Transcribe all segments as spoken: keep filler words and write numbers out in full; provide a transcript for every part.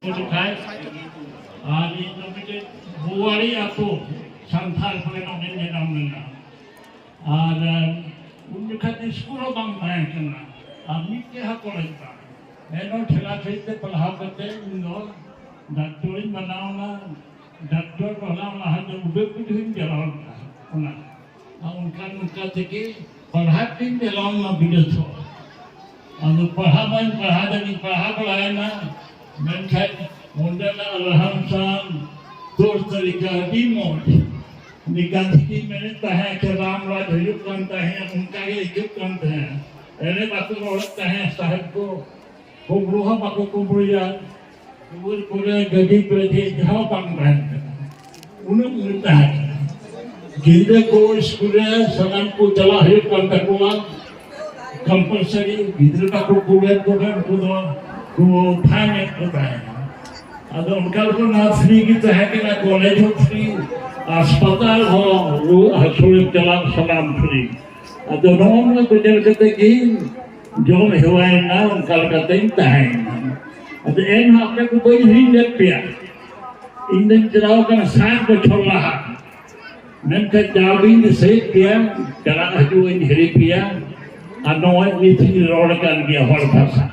ᱡᱚᱠᱷᱟᱡ ᱟᱨ ᱤᱧ ᱫᱚ ᱢᱤᱫᱴᱮᱡ ᱵᱳᱣᱟᱲᱤ ᱟᱹᱛᱩ ᱥᱟᱱᱛᱷᱟᱞ ᱠᱚᱨᱮ ᱱᱚᱰᱮᱧ ᱡᱟᱱᱟᱢ ᱞᱮᱱᱟ᱾ ᱟᱨ ᱩᱱ ᱡᱚᱠᱷᱟᱡ ᱫᱚ ᱥᱠᱩᱞ ᱦᱚᱸ ᱵᱟᱝ ᱛᱟᱦᱮᱸ ᱠᱟᱱᱟ ᱟᱨ ᱢᱤᱫᱴᱮᱡ ᱦᱚᱸ ᱠᱚᱞᱮᱡᱽ ᱵᱟᱝ᱾ ᱮᱱᱦᱚᱸ ᱴᱷᱮᱞᱟ ᱴᱷᱮᱞᱤ ᱛᱮ ᱯᱟᱲᱦᱟᱣ ᱠᱟᱛᱮ ᱤᱧ ᱫᱚ ᱰᱟᱠᱛᱚᱨᱤᱧ ᱵᱮᱱᱟᱣ ᱮᱱᱟ᱾ ᱰᱟᱠᱛᱚᱨ ᱵᱮᱱᱟᱣ ᱞᱟᱦᱟ ᱫᱚ ᱩᱰᱟᱹᱜ ᱯᱤᱴᱷᱟᱹᱧ ᱪᱟᱞᱟᱣ ᱞᱮᱱᱟ᱾ ᱚᱱᱟ ᱟᱨ ᱚᱱᱠᱟ ᱚᱱᱠᱟ ᱛᱮᱜᱮ ᱯᱟᱲᱦᱟᱜ ᱛᱤᱧ ᱪᱟᱞᱟᱣ ᱞᱮᱱᱟ ᱵᱤᱫᱮᱥ ᱦᱚᱸ᱾ ᱟᱫᱚ ᱯᱟᱲᱦᱟᱣ ᱢᱟᱧ ᱯᱟᱲᱦᱟᱣ ᱫᱟᱲᱮ ᱯᱟᱲᱦᱟᱣ ᱵᱟᱲᱟᱭᱮᱱᱟ, ᱢᱮᱱᱠᱷᱟᱱ ᱚᱸᱰᱮᱱᱟᱜ ᱨᱟᱦᱟᱱ ᱥᱟᱦᱟᱱ ᱛᱚᱨ ᱛᱟᱹᱨᱤᱠᱟ ᱟᱹᱰᱤ ᱢᱚᱡᱽ᱾ ᱩᱱᱤ ᱜᱟᱱᱫᱷᱤᱡᱤ ᱢᱮᱱᱮᱫ ᱛᱟᱦᱮᱸᱫ ᱡᱮ ᱨᱟᱢ ᱨᱟᱡᱽ ᱦᱩᱭᱩᱜ ᱠᱟᱱ ᱛᱟᱦᱮᱸᱫ, ᱚᱱᱠᱟ ᱜᱮ ᱟᱹᱭᱠᱟᱹᱜ ᱠᱟᱱ ᱛᱟᱦᱮᱸᱫ᱾ ᱮᱱᱮ ᱵᱟᱠᱚ ᱨᱚᱲᱮᱫ ᱛᱟᱦᱮᱸᱫ ᱥᱟᱦᱮᱵ ᱠᱚ, ᱠᱩᱢᱵᱽᱲᱩ ᱦᱚᱸ ᱵᱟᱠᱚ ᱠᱩᱢᱵᱽᱲᱩᱭᱟ᱾ ᱫᱩᱣᱟᱹᱨ ᱠᱚᱨᱮ ᱜᱟᱹᱰᱤ ᱯᱮᱨᱮᱡ ᱡᱟᱦᱟᱸ ᱵᱟᱝ ᱛᱟᱦᱮᱸ ᱠᱟᱱᱟ, ᱩᱱᱟᱹᱜ ᱢᱚᱡᱽ ᱛᱟᱦᱮᱸ ᱠᱟᱱᱟ᱾ ᱜᱤᱫᱽᱨᱟᱹ ᱠᱚ ᱥᱠᱩᱞ ᱨᱮ ᱥᱟᱱᱟᱢ ᱠᱚ ᱪᱟᱞᱟᱜ ᱦᱩᱭᱩᱜ ᱠᱟᱱ ᱛᱟᱠᱚᱣᱟ᱾ ᱠᱚᱢᱯᱟᱞᱥᱟᱨᱤ ᱜᱤᱫᱽᱨᱟᱹ ᱵᱟᱠᱚ ᱠᱩᱞᱮᱫ ᱠᱚ ᱠᱷᱟᱱ ᱩᱱᱠᱩ ᱫᱚ ᱠᱚ ᱯᱷᱟᱭᱤᱱ ᱮᱫ ᱠᱚ ᱛᱟᱦᱮᱸᱱᱟ᱾ ᱟᱫᱚ ᱚᱱᱠᱟ ᱞᱮᱠᱟ ᱚᱱᱟ ᱯᱷᱨᱤ ᱜᱮ ᱛᱟᱦᱮᱸ ᱠᱟᱱᱟ, ᱠᱚᱞᱮᱡᱽ ᱦᱚᱸ ᱯᱷᱨᱤ, ᱦᱟᱥᱯᱟᱛᱟᱞ ᱦᱚᱸ, ᱨᱩᱣᱟᱹ ᱦᱟᱹᱥᱩ ᱨᱮ ᱪᱟᱞᱟᱜ ᱥᱟᱱᱟᱢ ᱯᱷᱨᱤ᱾ ᱟᱫᱚ ᱱᱚᱜᱼᱚ ᱱᱚᱣᱟ ᱠᱚ ᱧᱮᱞ ᱠᱟᱛᱮ ᱜᱮ ᱡᱚᱢ ᱦᱮᱣᱟᱭᱮᱱᱟ, ᱚᱱᱠᱟ ᱞᱮᱠᱟᱛᱮᱧ ᱛᱟᱦᱮᱸᱭᱮᱱᱟ᱾ ᱟᱫᱚ ᱮᱱᱦᱚᱸ ᱟᱯᱮ ᱠᱚ ᱵᱟᱹᱧ ᱦᱤᱲᱤᱧ ᱞᱮᱫ ᱯᱮᱭᱟ᱾ ᱤᱧ ᱫᱚᱧ ᱪᱟᱞᱟᱣ ᱠᱟᱱᱟ ᱥᱟᱴ ᱵᱚᱪᱷᱚᱨ ᱞᱟᱦᱟ, ᱢᱮᱱᱠᱷᱟᱱ ᱡᱟᱣᱜᱤᱧ ᱫᱤᱥᱟᱹᱭᱮᱫ ᱯᱮᱭᱟ, ᱪᱟᱞᱟᱜ ᱦᱤᱡᱩᱜ ᱤᱧ ᱦᱤᱨᱤ ᱯᱮᱭᱟ, ᱟᱨ ᱱᱚᱜᱼᱚᱭ ᱱᱤᱛ ᱤᱧ ᱨᱚᱲ ᱠᱟᱱ ᱜᱮᱭᱟ ᱦᱚᱲ ᱵᱷᱟᱥᱟ᱾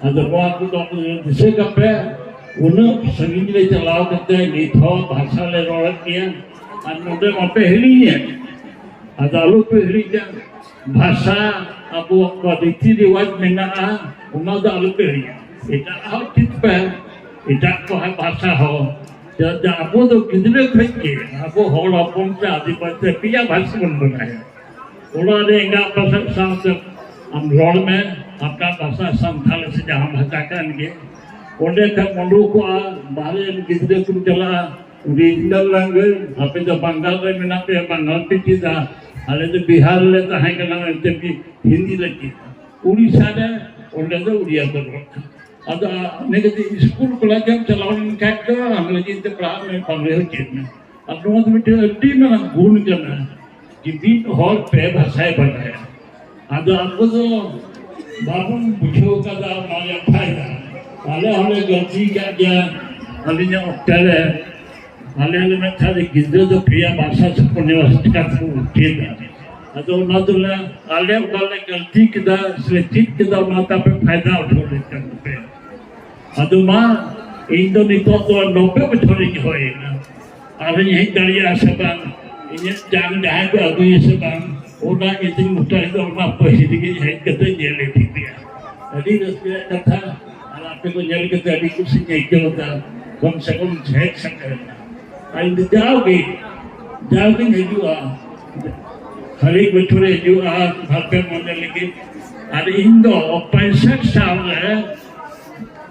ᱟᱫᱚ ᱱᱚᱣᱟ ᱠᱚᱫᱚ ᱫᱤᱥᱟᱹ ᱠᱟᱯᱮ, ᱩᱱᱟᱹᱜ ᱥᱟᱺᱜᱤᱧ ᱨᱮ ᱪᱟᱞᱟᱣ ᱠᱟᱛᱮ ᱱᱤᱛ ᱦᱚᱸ ᱵᱷᱟᱥᱟ ᱞᱮ ᱨᱚᱲᱮᱫ ᱜᱮᱭᱟ, ᱟᱨ ᱱᱚᱰᱮ ᱢᱟᱯᱮ ᱦᱤᱲᱤᱧᱮᱫ᱾ ᱟᱫᱚ ᱟᱞᱚᱯᱮ ᱦᱤᱲᱤᱧᱟ, ᱵᱷᱟᱥᱟ ᱟᱵᱚᱣᱟᱜ ᱚᱠᱟ ᱨᱤᱛᱤ ᱨᱮᱣᱟᱡᱽ ᱢᱮᱱᱟᱜᱼᱟ, ᱚᱱᱟ ᱫᱚ ᱟᱞᱚᱯᱮ ᱦᱤᱲᱤᱧᱟ᱾ ᱮᱴᱟᱜ ᱦᱚᱸ ᱪᱮᱫ ᱯᱮ, ᱮᱴᱟᱜ ᱠᱚᱣᱟᱜ ᱵᱷᱟᱥᱟ ᱦᱚᱸ᱾ ᱪᱮᱫᱟᱜ ᱡᱮ ᱟᱵᱚ ᱫᱚ ᱜᱤᱫᱽᱨᱟᱹ ᱠᱷᱚᱱ ᱜᱮ ᱟᱵᱚ ᱦᱚᱲ ᱦᱚᱯᱚᱱ ᱛᱮ ᱟᱹᱫᱤᱵᱟᱹᱥᱤ ᱛᱮ ᱯᱮᱭᱟ ᱵᱷᱟᱥᱟ ᱵᱚᱱ ᱵᱟᱰᱟᱭᱟ᱾ ᱚᱲᱟᱜ ᱨᱮ ᱮᱸᱜᱟᱛ ᱵᱷᱟᱥᱟ ᱥᱟᱶᱛᱮ ᱟᱢ ᱨᱚᱲ ᱢᱮ, ᱟᱯᱱᱟᱨ ᱵᱷᱟᱥᱟ ᱥᱟᱱᱛᱟᱲᱤ ᱥᱮ ᱡᱟᱦᱟᱸ ᱵᱷᱟᱥᱟ ᱠᱟᱱ ᱜᱮ᱾ ᱚᱸᱰᱮ ᱠᱷᱚᱱ ᱩᱰᱩᱠᱚᱜᱼᱟ, ᱵᱟᱦᱨᱮ ᱨᱮᱱ ᱜᱤᱫᱽᱨᱟᱹ ᱠᱚ ᱪᱟᱞᱟᱜᱼᱟ, regional language, ᱟᱯᱮ ᱫᱚ ᱵᱟᱝᱜᱟᱞ ᱨᱮ ᱢᱮᱱᱟᱜ ᱯᱮᱭᱟ, ᱵᱟᱝᱜᱟᱞ ᱯᱮ ᱪᱮᱫᱟ, ᱟᱞᱮ ᱫᱚ ᱵᱤᱦᱟᱨ ᱨᱮᱞᱮ ᱛᱟᱦᱮᱸ ᱠᱟᱱᱟ, ᱮᱱᱛᱮ ᱜᱮ ᱦᱤᱱᱫᱤ ᱞᱮ ᱪᱮᱫᱟ᱾ ᱩᱲᱤᱥᱥᱟ ᱨᱮ, ᱚᱸᱰᱮ ᱫᱚ ᱩᱲᱤᱭᱟ ᱠᱚ ᱨᱚᱲ ᱠᱟᱱᱟ᱾ ᱟᱫᱚ ᱚᱱᱮ ᱡᱩᱫᱤ ᱥᱠᱩᱞ ᱠᱚᱞᱮᱡᱽ ᱮᱢ ᱪᱟᱞᱟᱣ ᱞᱮᱱᱠᱷᱟᱱ ᱫᱚ ᱟᱝᱨᱮᱡᱤ ᱛᱮ ᱯᱟᱲᱦᱟᱜ ᱢᱮ, ᱵᱟᱝᱞᱟ ᱦᱚᱸ ᱪᱮᱫ ᱢᱮ᱾ ᱟᱨ ᱱᱚᱣᱟ ᱫᱚ ᱢᱤᱫᱴᱮᱱ ᱟᱹᱰᱤ ᱢᱟᱨᱟᱝ ᱜᱩᱱ ᱠᱟᱱᱟ ᱡᱮ ᱢᱤᱫ ᱦᱚᱲ ᱯᱮ ᱵᱷᱟᱥᱟᱭ ᱵᱟᱰᱟᱭᱟ᱾ ᱟᱫᱚ ᱟᱵᱚ ᱫᱚ ᱵᱟᱵᱚᱱ ᱵᱩᱡᱷᱟᱹᱣ ᱠᱟᱫᱟ ᱚᱱᱟ ᱨᱮᱭᱟᱜ ᱯᱷᱟᱭᱫᱟ᱾ ᱟᱞᱮ ᱦᱚᱸᱞᱮ ᱜᱟᱹᱞᱛᱤ ᱠᱟᱜ ᱜᱮᱭᱟ᱾ ᱟᱹᱞᱤᱧᱟᱜ ᱚᱠᱛᱮ ᱨᱮ ᱟᱞᱮ ᱞᱮ ᱢᱮᱱ ᱛᱟᱦᱮᱸᱫ ᱜᱤᱫᱽᱨᱟᱹ ᱫᱚ ᱯᱮᱭᱟ ᱵᱷᱟᱥᱟ ᱥᱮ ᱯᱩᱱᱭᱟ ᱵᱷᱟᱥᱟ ᱪᱤᱠᱟᱹ ᱛᱮᱠᱚ ᱪᱮᱫᱟ? ᱟᱫᱚ ᱚᱱᱟ ᱫᱚᱞᱮ, ᱟᱞᱮ ᱚᱠᱟ ᱞᱮ ᱜᱟᱹᱞᱛᱤ ᱠᱮᱫᱟ ᱥᱮ ᱪᱮᱫ ᱠᱮᱫᱟ, ᱚᱱᱟ ᱛᱟᱯᱮ ᱯᱷᱟᱭᱫᱟ ᱩᱴᱷᱟᱹᱣ ᱞᱮᱱ ᱠᱟᱱ ᱛᱟᱯᱮᱭᱟ᱾ ᱟᱫᱚ ᱢᱟ, ᱤᱧ ᱫᱚ ᱱᱤᱛᱚᱜ ᱫᱚ ᱱᱚᱵᱵᱳᱭ ᱵᱚᱪᱷᱚᱨᱤᱧ ᱦᱩᱭ ᱮᱱᱟ᱾ ᱟᱨᱤᱧ ᱦᱮᱡ ᱫᱟᱲᱮᱭᱟᱜᱼᱟ ᱥᱮ ᱵᱟᱝ, ᱤᱧᱟᱹᱜ ᱡᱟᱝ ᱡᱟᱦᱟᱸᱭ ᱠᱚ ᱟᱹᱜᱩᱭᱟ ᱥᱮ ᱵᱟᱝ, ᱚᱱᱟ ᱤᱫᱤ ᱢᱚᱴᱟ ᱫᱚ ᱚᱱᱟ ᱯᱟᱹᱦᱤᱞ ᱨᱮᱜᱮ ᱦᱮᱡ ᱠᱟᱛᱮ ᱧᱮᱞ ᱤᱫᱤ ᱯᱮᱭᱟ᱾ ᱟᱹᱰᱤ ᱨᱟᱹᱥᱠᱟᱹ ᱨᱮᱭᱟᱜ ᱠᱟᱛᱷᱟ᱾ ᱟᱨ ᱟᱯᱮ ᱠᱚ ᱧᱮᱞ ᱠᱟᱛᱮ ᱟᱹᱰᱤ ᱠᱩᱥᱤᱧ ᱟᱹᱭᱠᱟᱹᱣ ᱮᱫᱟ᱾ ᱠᱚᱢ ᱥᱮ ᱠᱚᱢ ᱦᱮᱡ ᱥᱮᱴᱮᱨ ᱮᱱᱟ᱾ ᱟᱨ ᱤᱧ ᱫᱚ ᱡᱟᱣᱜᱮ, ᱡᱟᱣᱜᱤᱧ ᱦᱤᱡᱩᱜᱼᱟ᱾ ᱦᱟᱨᱮᱠ ᱵᱚᱪᱷᱚᱨᱮ ᱦᱤᱡᱩᱜᱼᱟ ᱵᱷᱟᱵᱮ ᱢᱚᱱᱮ ᱞᱟᱹᱜᱤᱫ᱾ ᱟᱨ ᱤᱧ ᱫᱚ ᱯᱚᱸᱭᱥᱚᱴ ᱥᱟᱞ ᱨᱮ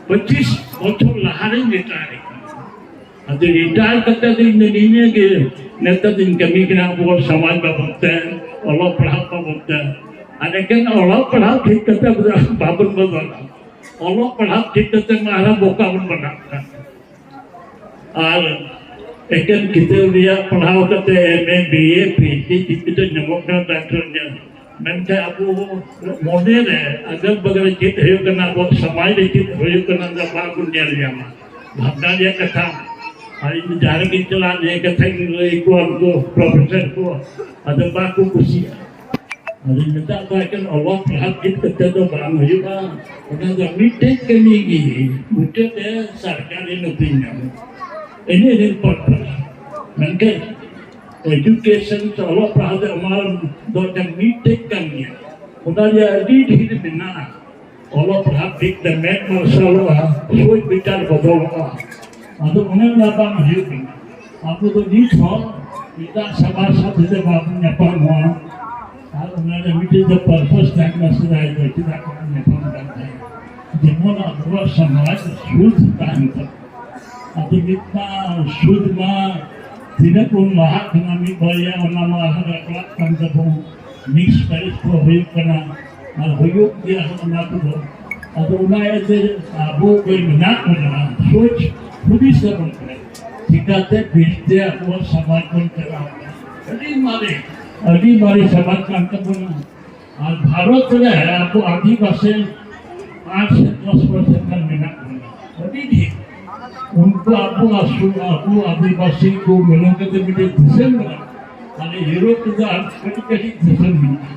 ᱯᱚᱸᱪᱤᱥ ᱵᱚᱪᱷᱚᱨ ᱞᱟᱦᱟᱨᱮᱧ ᱨᱤᱴᱟᱭᱟᱨ ᱟᱠᱟᱱᱟ᱾ ᱟᱫᱚ ᱨᱤᱴᱟᱭᱟᱨ ᱠᱟᱛᱮ ᱫᱚ ᱤᱧ ᱫᱚ ᱱᱤᱭᱟᱹ ᱜᱮ ᱱᱮᱛᱟᱨ ᱫᱚᱧ ᱠᱟᱹᱢᱤ ᱠᱟᱱᱟ ᱟᱵᱚ ᱥᱚᱢᱟᱡᱽ ᱵᱟᱵᱚᱫ ᱛᱮ, ᱚᱞᱚᱜ ᱯᱟᱲᱦᱟᱜ ᱵᱟᱵᱚᱫ ᱛᱮ᱾ ᱟᱨ ᱮᱠᱮᱱ ᱚᱞᱚᱜ ᱯᱟᱲᱦᱟᱜ ᱴᱷᱤᱠ ᱠᱟᱛᱮ ᱟᱵᱚ ᱫᱚ ᱵᱟᱵᱚᱱ ᱵᱚᱫᱚᱞᱟ᱾ ᱚᱞᱚᱜ ᱯᱟᱲᱦᱟᱜ ᱴᱷᱤᱠ ᱠᱟᱛᱮ ᱢᱟ ᱟᱨᱦᱚᱸ ᱵᱚᱠᱟ ᱵᱚᱱ ᱵᱮᱱᱟᱜ ᱠᱟᱱ᱾ ᱟᱨ ᱮᱠᱮᱱ ᱠᱤᱛᱟᱹᱵ ᱨᱮᱭᱟᱜ ᱯᱟᱲᱦᱟᱣ ᱠᱟᱛᱮ ᱮᱢ ᱮ, ᱵᱤ ᱮ, ᱯᱤ ᱮᱭᱤᱪ ᱰᱤ ᱴᱷᱤᱠ ᱠᱟᱛᱮ ᱧᱟᱢᱚᱜ ᱠᱟᱱᱟ ᱰᱟᱠᱛᱚᱨ ᱧᱮᱞ᱾ ᱢᱮᱱᱠᱷᱟᱱ ᱟᱵᱚ ᱢᱚᱱᱮ ᱨᱮ ᱟᱜᱟᱢ ᱵᱟᱜᱟᱱ ᱨᱮ ᱪᱮᱫ ᱦᱩᱭᱩᱜ ᱠᱟᱱᱟ, ᱟᱵᱚ ᱥᱚᱢᱟᱡᱽ ᱨᱮ ᱪᱮᱫ ᱦᱩᱭᱩᱜ ᱠᱟᱱᱟ, ᱚᱱᱟ ᱵᱟᱵᱚᱱ ᱧᱮᱞ ᱧᱟᱢᱟ᱾ ᱵᱷᱟᱵᱽᱱᱟ ᱨᱮᱭᱟᱜ ᱠᱟᱛᱷᱟ᱾ ᱟᱨ ᱤᱧ ᱡᱟᱦᱟᱸ ᱨᱮᱜᱮᱧ ᱪᱟᱞᱟᱜ, ᱱᱤᱭᱟᱹ ᱠᱟᱛᱷᱟᱧ ᱞᱟᱹᱭ ᱟᱠᱚᱣᱟ ᱩᱱᱠᱩ ᱯᱨᱚᱯᱷᱮᱥᱚᱨ ᱠᱚ, ᱟᱫᱚ ᱵᱟᱠᱚ ᱠᱩᱥᱤᱭᱟᱜᱼᱟ᱾ ᱟᱫᱚᱧ ᱢᱮᱛᱟᱜ ᱠᱚᱣᱟ, "ᱮᱠᱮᱱ ᱚᱞᱚᱜ ᱯᱟᱲᱦᱟᱜ ᱪᱮᱫ ᱠᱟᱛᱮ ᱫᱚ ᱵᱟᱝ ᱦᱩᱭᱩᱜᱼᱟ, ᱚᱱᱟ ᱫᱚ ᱢᱤᱫᱴᱮᱡ ᱠᱟᱹᱢᱤ ᱜᱮ, ᱢᱩᱪᱟᱹᱫ ᱨᱮ ᱥᱚᱨᱠᱟᱨᱤ ᱱᱚᱠᱨᱤ ᱧᱟᱢ, ᱤᱱᱟᱹ ᱤᱱᱟᱹ ᱯᱚᱨ ᱯᱚᱨ᱾ ᱢᱮᱱᱠᱷᱟᱱ ᱮᱰᱩᱠᱮᱥᱚᱱ ᱥᱮ ᱚᱞᱚᱜ ᱯᱟᱲᱦᱟᱜ ᱫᱚ ᱚᱱᱟ ᱫᱚ ᱮᱠᱮᱱ ᱢᱤᱫᱴᱮᱡ ᱠᱟᱱ ᱜᱮᱭᱟ, ᱚᱱᱟ ᱨᱮᱭᱟᱜ ᱟᱹᱰᱤ ᱰᱷᱮᱨ ᱢᱮᱱᱟᱜᱼᱟ᱾" ᱚᱞᱚᱜ ᱯᱟᱲᱦᱟᱜ ᱴᱷᱤᱠ ᱛᱮ ᱢᱮᱫ ᱢᱟᱨᱥᱟᱞᱚᱜᱼᱟ, ᱥᱳᱪ ᱵᱤᱪᱟᱨ ᱵᱚᱫᱚᱞᱚᱜᱼᱟ᱾ ᱟᱫᱚ ᱚᱱᱮ ᱚᱱᱟ ᱵᱟᱝ ᱦᱩᱭᱩᱜ ᱠᱟᱱᱟ᱾ ᱟᱵᱚ ᱫᱚ ᱱᱤᱛ ᱦᱚᱸ ᱮᱴᱟᱜ ᱥᱚᱢᱟᱡᱽ ᱥᱟᱛᱮ ᱛᱮ ᱵᱟᱵᱚᱱ ᱧᱟᱯᱟᱢᱚᱜᱼᱟ᱾ ᱟᱨ ᱚᱱᱟ ᱨᱮ ᱢᱤᱫᱴᱮᱡ ᱫᱚ ᱯᱟᱨᱯᱚᱥ ᱛᱟᱦᱮᱸ ᱠᱟᱱᱟ, ᱥᱮᱫᱟᱭ ᱫᱚ ᱪᱮᱫᱟᱜ ᱵᱟᱵᱚᱱ ᱧᱟᱯᱟᱢ ᱠᱟᱱ ᱛᱟᱦᱮᱸᱫ? ᱡᱮᱢᱚᱱ ᱟᱵᱚᱣᱟᱜ ᱥᱚᱢᱟᱡᱽ ᱥᱩᱫᱷ ᱛᱟᱦᱮᱱ ᱛᱟᱵᱚᱱᱟ᱾ ᱟᱫᱚ ᱱᱤᱛ ᱢᱟ ᱥᱩᱫᱷ ᱢᱟ ᱛᱤᱱᱟᱹᱜ ᱵᱚᱱ ᱞᱟᱦᱟᱜ ᱠᱟᱱᱟ, ᱢᱤᱫ ᱵᱟᱨᱭᱟ ᱚᱱᱟ ᱢᱟ ᱟᱨᱦᱚᱸ ᱨᱟᱯᱞᱟᱜ ᱠᱟᱱ ᱛᱟᱵᱚᱱ᱾ ᱢᱤᱥ ᱯᱮᱨᱮᱡ ᱠᱚ ᱦᱩᱭᱩᱜ ᱠᱟᱱᱟ ᱟᱨ ᱦᱩᱭᱩᱜ ᱜᱮᱭᱟ ᱚᱱᱟ ᱠᱚᱫᱚ᱾ ᱟᱫᱚ ᱚᱱᱟ ᱤᱭᱟᱹᱛᱮ ᱟᱵᱚ ᱚᱠᱚᱭ ᱢᱮᱱᱟᱜ ᱵᱚᱱᱟ, ᱥᱳᱪ ᱦᱩᱫᱤᱥ ᱛᱟᱵᱚᱱ ᱯᱮ, ᱪᱤᱠᱟᱛᱮ ᱵᱮᱥᱛᱮ ᱟᱵᱚᱣᱟᱜ ᱥᱚᱢᱟᱡᱽ ᱵᱚᱱ ᱪᱟᱞᱟᱣ᱾ ᱟᱹᱰᱤ ᱢᱟᱨᱮ, ᱟᱹᱰᱤ ᱢᱟᱨᱮ ᱥᱚᱢᱟᱡᱽ ᱠᱟᱱ ᱛᱟᱵᱚᱱᱟ᱾ ᱟᱨ ᱵᱷᱟᱨᱚᱛ ᱨᱮ ᱟᱵᱚ ᱟᱹᱫᱤᱵᱟᱹᱥᱤ ᱟᱴ ᱥᱮ ᱫᱚᱥ ᱯᱟᱨᱥᱮᱱᱴ ᱜᱟᱱ ᱢᱮᱱᱟᱜ ᱵᱚᱱᱟ, ᱟᱹᱰᱤ ᱰᱷᱮᱨ᱾ ᱩᱱᱠᱩ ᱟᱵᱚ ᱟᱹᱥᱩᱞ, ᱟᱵᱚ ᱟᱹᱫᱤᱵᱟᱹᱥᱤ ᱠᱚ ᱢᱤᱞᱟᱹᱣ ᱠᱟᱛᱮ ᱢᱤᱫᱴᱮᱱ ᱫᱤᱥᱚᱢ ᱢᱮᱱᱟᱜᱼᱟ᱾ ᱟᱞᱮ ᱤᱭᱩᱨᱳᱯ ᱨᱮᱫᱚ ᱟᱨ ᱠᱟᱹᱴᱤᱡ ᱠᱟᱹᱴᱤᱡ ᱫᱤᱥᱚᱢ ᱢᱮᱱᱟᱜᱼᱟ᱾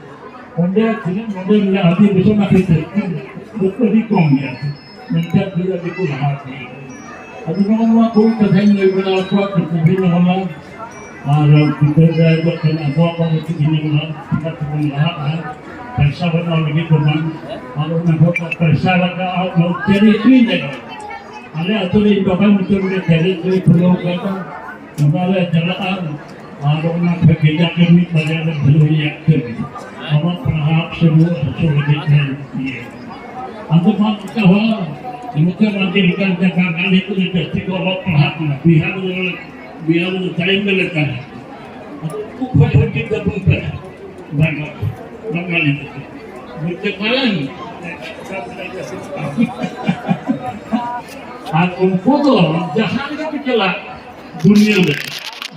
ᱚᱸᱰᱮ ᱛᱤᱱᱟᱹᱜ ᱱᱚᱰᱮ ᱢᱮᱱᱟᱜᱼᱟ ᱟᱹᱫᱤᱵᱟᱹᱥᱤ, ᱚᱱᱟ ᱠᱷᱟᱹᱛᱤᱨ ᱛᱮ ᱟᱹᱰᱤ ᱠᱚᱢ ᱜᱮᱭᱟ᱾ ᱢᱮᱱᱠᱷᱟᱱ ᱟᱹᱰᱤ ᱟᱹᱰᱤ ᱠᱚ ᱞᱟᱦᱟ ᱜᱮᱭᱟ᱾ ᱟᱫᱚ ᱱᱚᱜᱼᱚ ᱱᱚᱣᱟ ᱠᱚ ᱠᱟᱛᱷᱟᱧ ᱞᱟᱹᱭ ᱵᱟᱲᱟ ᱟᱠᱚᱣᱟ, ᱠᱟᱹᱴᱤᱡ ᱦᱚᱸ ᱚᱱᱟ ᱟᱨ ᱜᱤᱫᱽᱨᱟᱹ ᱨᱮ ᱡᱚᱠᱷᱚᱱ ᱟᱵᱚᱣᱟᱜ ᱵᱟᱵᱚᱫ ᱛᱮ ᱧᱮᱞ ᱢᱟ, ᱪᱤᱠᱟ ᱛᱮᱵᱚᱱ ᱞᱟᱦᱟᱜᱼᱟ, ᱯᱚᱭᱥᱟ ᱵᱟᱹᱱᱩᱜᱼᱟ ᱞᱟᱹᱜᱤᱫ ᱫᱚ ᱵᱟᱝ, ᱟᱨ ᱚᱱᱟ ᱦᱚᱸ ᱯᱚᱭᱥᱟ ᱞᱟᱜᱟᱜᱼᱟ, ᱱᱚᱣᱟ ᱪᱮᱨᱮᱡ ᱠᱤᱨᱤᱧ ᱞᱟᱜᱟᱜᱼᱟ᱾ ᱟᱞᱮ ᱟᱹᱛᱩ ᱨᱮ ᱤᱧ ᱵᱟᱵᱟ ᱧᱩᱛᱩᱢ ᱨᱮ ᱪᱮᱨᱮᱡ ᱠᱚᱞᱮ ᱠᱷᱩᱞᱟᱹᱣ ᱠᱟᱫᱟ, ᱚᱱᱟ ᱞᱮ ᱪᱟᱞᱟᱜᱼᱟ, ᱟᱨ ᱚᱱᱟ ᱠᱷᱚᱱ ᱜᱮ ᱡᱟᱜᱮ ᱢᱤᱫ ᱵᱟᱨᱭᱟ ᱞᱮ ᱵᱷᱟᱹᱞᱟᱹᱭ ᱟᱠᱟᱫᱟ᱾ ᱟᱢᱟᱜ ᱯᱟᱲᱦᱟᱣ ᱥᱮ ᱨᱩᱣᱟᱹ ᱦᱟᱹᱥᱩ ᱞᱟᱹᱜᱤᱫ ᱞᱮ ᱤᱭᱟᱹ᱾ ᱟᱫᱚ ᱢᱟ ᱱᱚᱝᱠᱟ ᱦᱚᱸ, ᱱᱚᱝᱠᱟ ᱢᱟ ᱪᱮᱫ ᱞᱮᱠᱟ ᱡᱟᱭᱜᱟ ᱠᱟᱱ ᱱᱤᱛᱚᱜ ᱫᱚ ᱡᱟᱹᱥᱛᱤ ᱠᱚ ᱚᱞᱚᱜ ᱯᱟᱲᱦᱟᱜ ᱠᱟᱱᱟ, ᱵᱤᱦᱟᱨ ᱨᱮ, ᱵᱤᱦᱟᱨ ᱨᱮ ᱛᱟᱭᱚᱢ ᱜᱮᱞᱮ ᱛᱟᱦᱮᱸ᱾ ᱟᱫᱚ ᱩᱱᱠᱩ ᱠᱷᱚᱡ ᱦᱚᱸ ᱪᱮᱫ ᱫᱚ ᱵᱚᱱ ᱯᱟᱲᱦᱟᱜ? ᱵᱟᱝ, ᱵᱟᱝ, ᱵᱟᱝ, ᱵᱩᱡᱽ ᱛᱮ ᱯᱟᱨᱮᱱ? ᱟᱨ ᱩᱱᱠᱩ ᱫᱚ ᱡᱟᱦᱟᱸ ᱨᱮᱜᱮ ᱠᱚ ᱪᱟᱞᱟᱜ, ᱫᱩᱱᱤᱭᱟᱹ ᱨᱮ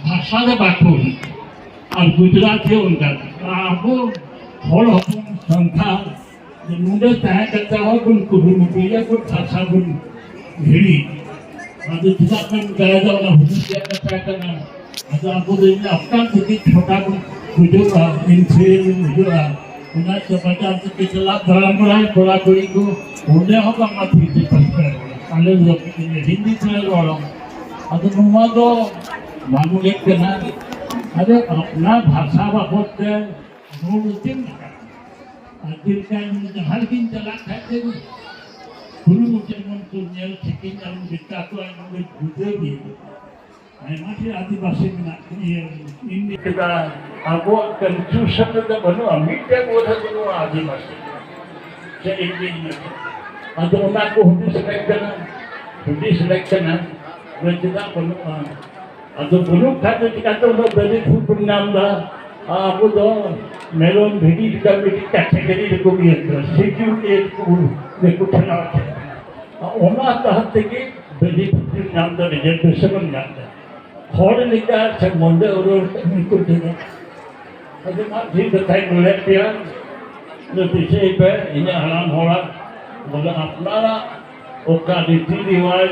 ᱵᱷᱟᱥᱟ ᱨᱮ ᱵᱟᱠᱚ ᱦᱩᱭᱩᱜ᱾ ᱟᱨ ᱜᱩᱡᱽᱨᱟᱴ ᱨᱮ ᱚᱱᱠᱟ ᱜᱮ᱾ ᱟᱵᱚ ᱦᱚᱲ ᱦᱚᱯᱚᱱ ᱥᱟᱱᱛᱟᱲ ᱡᱮ ᱱᱚᱰᱮ ᱛᱟᱦᱮᱸ ᱠᱟᱛᱮ ᱦᱚᱸ ᱵᱚᱱ ᱠᱩᱨᱩᱢᱩᱴᱩᱭᱟ, ᱵᱚᱱ ᱵᱷᱟᱥᱟ ᱵᱚᱱ ᱦᱤᱲᱤᱧ᱾ ᱟᱫᱚ ᱪᱮᱫᱟᱜ ᱵᱚᱱ ᱚᱱᱠᱟᱭᱮᱫᱟ? ᱚᱱᱟ ᱦᱩᱫᱤᱥ ᱨᱮᱭᱟᱜ ᱠᱟᱛᱷᱟ ᱠᱟᱱᱟ᱾ ᱟᱫᱚ ᱟᱵᱚ ᱫᱚ ᱤᱧ ᱟᱯᱱᱟᱨ ᱛᱮᱜᱮ ᱪᱷᱚᱴᱟ ᱵᱚᱱ ᱵᱩᱡᱷᱟᱹᱣᱟ, ᱤᱧ ᱥᱮᱨᱮᱧ ᱵᱚᱱ ᱵᱩᱡᱷᱟᱹᱣᱟ᱾ ᱚᱱᱟ ᱪᱟᱵᱟ ᱠᱟᱛᱮ ᱠᱚ ᱪᱟᱞᱟᱜ ᱫᱟᱬᱟᱱ ᱵᱟᱲᱟᱭ ᱠᱚᱲᱟ ᱠᱩᱲᱤ ᱠᱚ, ᱚᱸᱰᱮ ᱦᱚᱸ ᱵᱟᱝ ᱟᱹᱛᱩ ᱤᱫᱤ ᱯᱟᱥᱱᱟᱣ᱾ ᱟᱞᱮ ᱫᱚ ᱦᱤᱱᱫᱤ ᱛᱮᱞᱮ ᱨᱚᱲᱟ᱾ ᱟᱫᱚ ᱱᱚᱣᱟ ᱫᱚ ᱵᱟᱝ ᱦᱩᱭᱩᱜ ᱠᱟᱱᱟ᱾ ᱟᱫᱚ ᱟᱯᱱᱟᱨ ᱵᱷᱟᱥᱟ ᱵᱟᱵᱚᱫ ᱛᱮ ᱨᱚᱲ ᱩᱪᱤᱛ ᱠᱟᱱᱟ᱾ ᱟᱨ ᱪᱮᱫ ᱞᱮᱠᱟ ᱡᱟᱦᱟᱸ ᱨᱮᱜᱮᱧ ᱪᱟᱞᱟᱜ ᱠᱷᱟᱡ ᱜᱮ ᱠᱩᱞᱤ ᱢᱩᱪᱟᱹᱫ ᱢᱚᱱ ᱠᱚ ᱧᱮᱞ ᱴᱷᱤᱠᱤᱧ ᱟᱨ ᱢᱤᱫ ᱠᱟᱛᱷᱟ ᱟᱭ ᱱᱚᱰᱮ ᱵᱩᱡᱷᱟᱹᱣ ᱜᱮ᱾ ᱟᱭᱢᱟ ᱰᱷᱮᱨ ᱟᱹᱫᱤᱵᱟᱹᱥᱤ ᱢᱮᱱᱟᱜ ᱠᱚᱣᱟ᱾ ᱤᱭᱟᱹ, ᱤᱧ ᱠᱮᱫᱟ, ᱟᱵᱚᱣᱟᱜ ᱠᱚᱱᱥᱴᱤᱴᱤᱭᱩᱥᱚᱱ ᱨᱮᱫᱚ ᱵᱟᱹᱱᱩᱜᱼᱟ, ᱢᱤᱫᱴᱮᱱ ᱵᱚᱞ ᱦᱚᱸ ᱵᱟᱹᱱᱩᱜᱼᱟ ᱟᱹᱫᱤᱵᱟᱹᱥᱤ᱾ ᱥᱮ ᱤᱧ ᱜᱤᱧ ᱢᱮᱱᱟ᱾ ᱟᱫᱚ ᱚᱱᱟ ᱠᱚ ᱦᱩᱫᱤᱥ ᱞᱮᱠ ᱠᱟᱱᱟ, ᱦᱩᱫᱤᱥ ᱞᱮᱠ ᱠᱟᱱᱟ, ᱵᱚᱞᱮ ᱪᱮᱫᱟᱜ ᱵᱟᱹᱱᱩᱜᱼᱟ? ᱟᱫᱚ ᱵᱟᱹᱱᱩᱜ ᱠᱷᱟᱱ ᱫᱚ ᱪᱤᱠᱟᱹᱛᱮ ᱩᱱᱟᱹᱜ ᱵᱮᱱᱤᱯᱷᱤᱴ ᱵᱚᱱ ᱧᱟᱢ ᱮᱫᱟ? ᱟᱵᱚ ᱫᱚ ᱢᱮᱨᱚᱢ ᱵᱷᱤᱰᱤ ᱞᱮᱠᱟ ᱢᱤᱫᱴᱤᱡ ᱠᱮᱴᱮᱜᱚᱨᱤ ᱨᱮᱠᱚ ᱤᱭᱟᱹ ᱠᱟᱱᱟ, ᱥᱤᱰᱤᱭᱩᱞ ᱮ ᱨᱮᱠᱚ, ᱨᱮᱠᱚ ᱴᱷᱮᱞᱟᱣ ᱠᱮᱫ ᱵᱚᱱᱟ᱾ ᱚᱱᱟ ᱛᱟᱦᱮᱸ ᱛᱮᱜᱮ ᱵᱮᱱᱤᱯᱷᱤᱴ ᱵᱚᱱ ᱧᱟᱢ ᱮᱫᱟ, ᱨᱤᱡᱟᱨᱵᱷᱮᱥᱚᱱ ᱵᱚᱱ ᱧᱟᱢ ᱮᱫᱟ᱾ ᱦᱚᱲ ᱞᱮᱠᱟ ᱥᱮ ᱢᱚᱱᱫᱚ ᱟᱹᱨᱩ ᱩᱱᱠᱩ ᱴᱷᱮᱱ᱾ ᱟᱫᱚ ᱢᱟ ᱰᱷᱮᱨ ᱠᱟᱛᱷᱟᱧ ᱨᱚᱲᱮᱫ ᱯᱮᱭᱟ, ᱟᱫᱚ ᱫᱤᱥᱟᱹᱭ ᱯᱮ, ᱤᱧᱟᱹᱜ ᱦᱟᱲᱟᱢ ᱦᱚᱲᱟᱜ ᱵᱚᱞᱮ ᱟᱯᱱᱟᱨᱟᱜ ᱚᱠᱟ ᱨᱤᱛᱤ ᱨᱮᱣᱟᱡᱽ